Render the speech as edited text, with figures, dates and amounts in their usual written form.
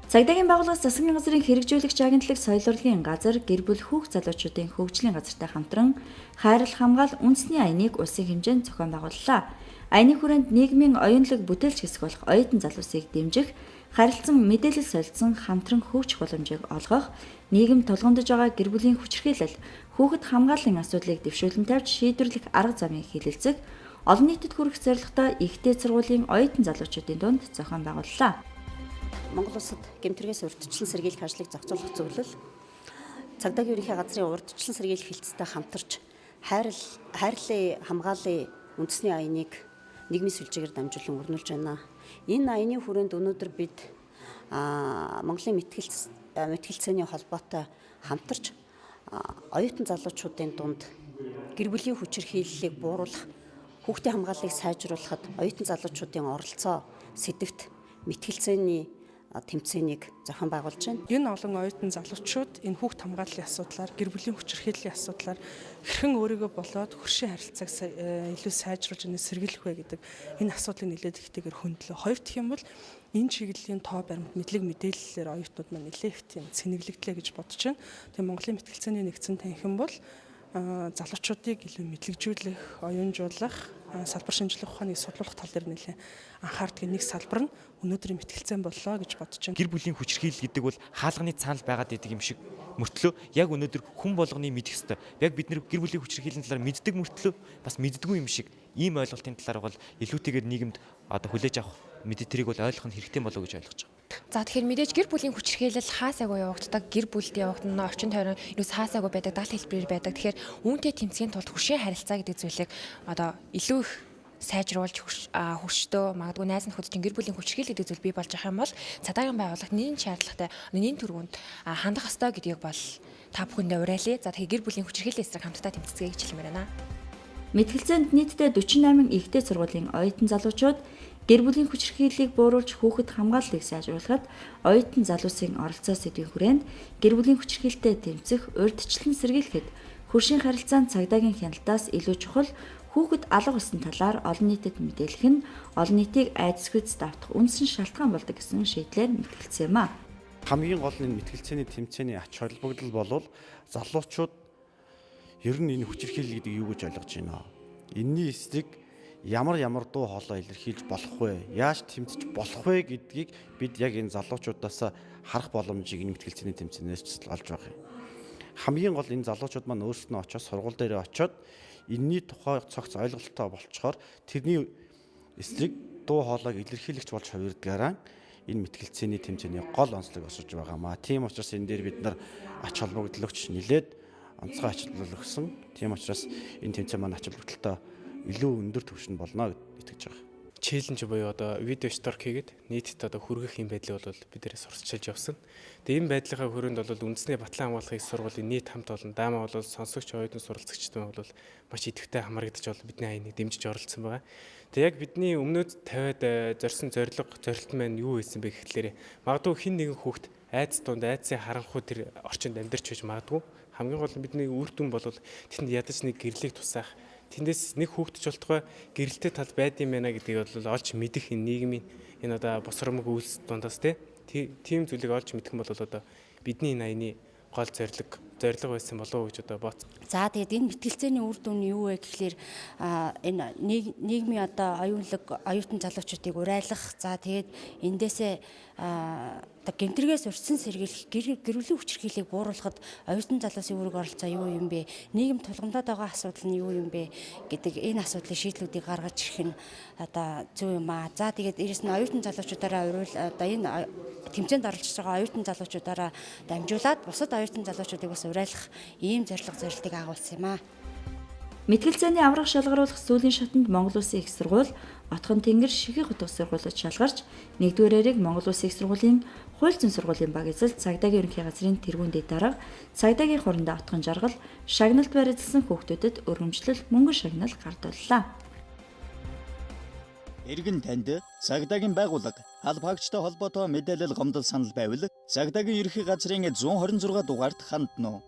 Цагдаагийн байгууллагаас засгийн газрын хэрэгжүүлэгч агентлаг соёл урлагийн газар гэр бүл хүүхд залуучуудын хөгжлийн газартай хамтран хайрал хамгаал үндэсний аяныг улсын хэмжээнд зохион байгууллаа. Аяны хүрээнд нийгмийн оюунлаг бүтээлч хэсэг болох оюутан залуусыг дэмжих, харилцан мэдээлэл солилцсон хамтран хөгжих боломжийг олгох, нийгэмд тулгамдж байгаа гэр бүлийн хүчирхийлэл, хүүхэд хамгааллын асуудлыг дэвшүүлэн тавьж шийдвэрлэх арга замыг хэлэлцэх, олон нийтэд хүргэх зорилготой ихтэй сургуулийн оюутан залуучуудын дунд зохион байгууллаа. Монгол улсад гэмтрэгээс урьдчилан сэргийлэх ажлыг зохицуулах зөвлөл цагдаагийн ерөнхий газрын урьдчилан сэргийлэх хэлтстэй хамтарч хайрлын хамгааллын үндэсний аяныг нийгмийн сүлжээгээр дамжуулан өрнүүлж байна. Энэ аяны хүрээнд өнөөдөр бид Монголын мэтгэлцээний холбоотой хамтарч оюутан залуучуудын дунд гэр бүлийн хүчирхийллийг бууруулах, хүүхдийн хамгааллыг сайжруулахад оюутан залуучуудын оролцоо сэдэвт мэтгэлцээний тэмцээнийг зохион байгуулж байна. Энэ олон оюутан залуучууд энэ хүүхд хамгааллын асуудлаар, гэр бүлийн хүчирхийллийн асуудлаар хэрхэн өөрийгөө болоод хөршийн харилцааг илүү сайжруулж энэ сэргийлэх вэ гэдэг энэ асуудлыг нэлээд ихтэйгээр хөндлөө. Хоёр дахь юм бол энэ чиглэлийн тоо баримт мэдлэг мэдээллээр оюутнууд маань нэлээд их тийм цэнэглэгдлээ гэж бодож байна. Тэгээ Монголын мэтгэлцээний нэгдсэн танхим бол залуучуудыг илүү мэдлэгжүүлэх, оюунжуулах, салбар шинжлэх ухааныг судлах тал дээр нэлээд анхаардаг нэг салбар нь өнөөдрийн мэтгэлцээн боллоо гэж бодож байна. Гэр бүлийн хүчирхийлэл гэдэг бол хаалганы цаана байгаад идэг юм шиг мөртлөө яг өнөөдөр хүн болгоны мэдэх ёстой. Яг бид нэр гэр бүлийн хүчирхийллийн талаар мэддэг мөртлөө бас мэддэггүй юм шиг ийм ойлголтын талаар бол илүүтэйгээр нийгэмд одоо хүлээж авах мэдээ тэрийг бол ойлгох нь хэрэгтэй болов уу гэж ойлгож байгаа. За тэгэхээр мэдээж гэр бүлийн хүчирхийлэл хаасаагүй явагддаг, гэр бүлд явагдана, орчин тойрон ерөөс хаасаагүй байдаг, дал хэлбэрээр байдаг. Тэгэхээр үүнтэй тэмцэхийн тулд хөршийн харилцаа гэдэг зүйлийг одоо илүү их сайжруулж хөрштөө магадгүй найз нөхөд чинь гэр бүлийн хүчирхийлэл гэдэг зүйл бий болж байгаа юм бол цагдаагийн байгууллагт нэн шаардлагатай нэн түргүүнд хандах ёстой гэдгийг бол та бүхэндээ уриалъя. За тэгэхээр гэр бүлийн хүчирхийллийн эсрэг хамтдаа тэмцэцгээе гэж хэлмээр байна. Мэтгэлцээнд нийтдээ 48 ихтэй сургуулийн оюутан залуучууд гэр бүлийн хүчирхийллийг бууруулж хүүхэд хамгааллыг сайжруулахад оюутан залуусын оролцоо сэдвийн хүрээнд гэр бүлийн хүчирхийлэлтэй тэмцэх, урьдчилан сэргийлэхэд хөршийн харилцаанд цагдаагийн хяналтаас илүү чухал хүүхэд алга болсон талаар олон нийтэд мэдээлэх нь олон нийтийг айдасгүйц давтах үндсэн шалтгаан болдог гэсэн шийдлээр мэтгэлцсэн юм а. Хамгийн гол нь энэ мэтгэлцээний тэмцээний ач холбогдол болвол залуучууд ер нь энэ хүчирхийлэл гэдэг юу гэж ойлгож байна? Энийний эсрэг ямар дуу хоолой илэрхийлж болох вэ? Яаж тэмцэж болох вэ гэдгийг бид яг энэ залуучуудаас харах боломжийг энэ мэтгэлцээний тэмцээнээс олж байгаа юм. Хамгийн гол энэ залуучууд маань өөрсдөө очиод сургууль дээрээ очиод энэний тухай цогц ойлголттой болцохоор тэрний эсрэг дуу хоолойг илэрхийлэгч болж хувирдгаараа энэ мэтгэлцээний тэмцээний гол онцлог осож байгаамаа. Тийм учраас энэ дээр бид нар ач холбогдлогч нэлээд онцгой ач холбогдол өгсөн. Тийм учраас энэ тэмцээн маань ач холбогдолтой илүү өндөр түвшинд болно гэж итгэж байгаа. Челленж буюу одоо видео шторк хийгээд нийтэд одоо хүргэх юм байдлыг бол бид нэрээ сурталчилж явсан. Тэгээ энэ байдлынхаа хүрээнд бол үндэсний батлан хамгаалахын сургуулийн нийт хамт олон даамаа бол сонсогч оюутан суралцагчид бол маш идэвхтэй хамрагдаж бол бидний аяныг дэмжиж оролцсон байгаа. Тэгээ яг бидний өмнөөд тавиад зорьсон зорилго зорилт маань юу байсан бэ гэхлээр магадгүй хин нэгэн хүүхэд айдас дунд айдсын харанхуй тэр орчинд амьдарч байж магадгүй. Хамгийн гол нь бидний үр дүн бол тэнд ядаж нэг гэрлийг тусаах, тэндээс нэг хүүхдч болтугай гэрэлтэй тал байд юм байна гэдгийг бол олж мэдэх энэ нийгмийн энэ одоо босромог үйлс дундаас тийм зүйлийг олж мэдэх юм бол одоо бидний энэ аяны гол зорилго байсан болов уу гэж одоо бооц. За тэгээд энэ мэтгэлцээний үр дүн нь юу вэ гэхлээр энэ нийгмийн одоо оюунлаг оюутан залуучуудыг урайлах, за тэгээд эндээсээ одоо гэмтрэгээс урьдчилан сэргийлэх, гэр бүлийн хүчирхийллийг бууруулахад оюутан залуусын үүрэг оролцоо юу юм бэ? Нийгэм тулгамдаад байгаа асуудал нь юу юм бэ гэдэг энэ асуудлын шийдлүүдийг гаргаж ирэх нь одоо зөв юм аа. За тэгээд дээрэс нь оюутан залуучуудаараа уриул одоо энэ тэмцээнд оролцож байгаа оюутан залуучуудаараа дамжуулаад бусад оюутан залуучуудыг бас уриалах ийм зорилго зорилтыг агуулсан юм аа. Мэтгэлцээний аврах шалгаруулах сүүлийн шатанд Монгол Улсын их сургууль Отхон Тэнгэр Шигээ хотох сургуулиуд шалгарч нэгдүгээр эрийг Монгол Улсын их сургуулийн хууль зүйн сургуулийн баг эзэлт цагдаагийн ерөнхий газрын тэргүүн дэд дарга цагдаагийн хурандаа Отхон Жаргал шагналд байр эзэлсэн хүүхдүүдэд өргөмжлөл мөнгөн шагнал гардууллаа. Иргэн танд цагдаагийн байгууллага албаагчтай холбоотой мэдээлэл гомдол санал байвал цагдаагийн ерөнхий газрын 126 дугаарт хандна.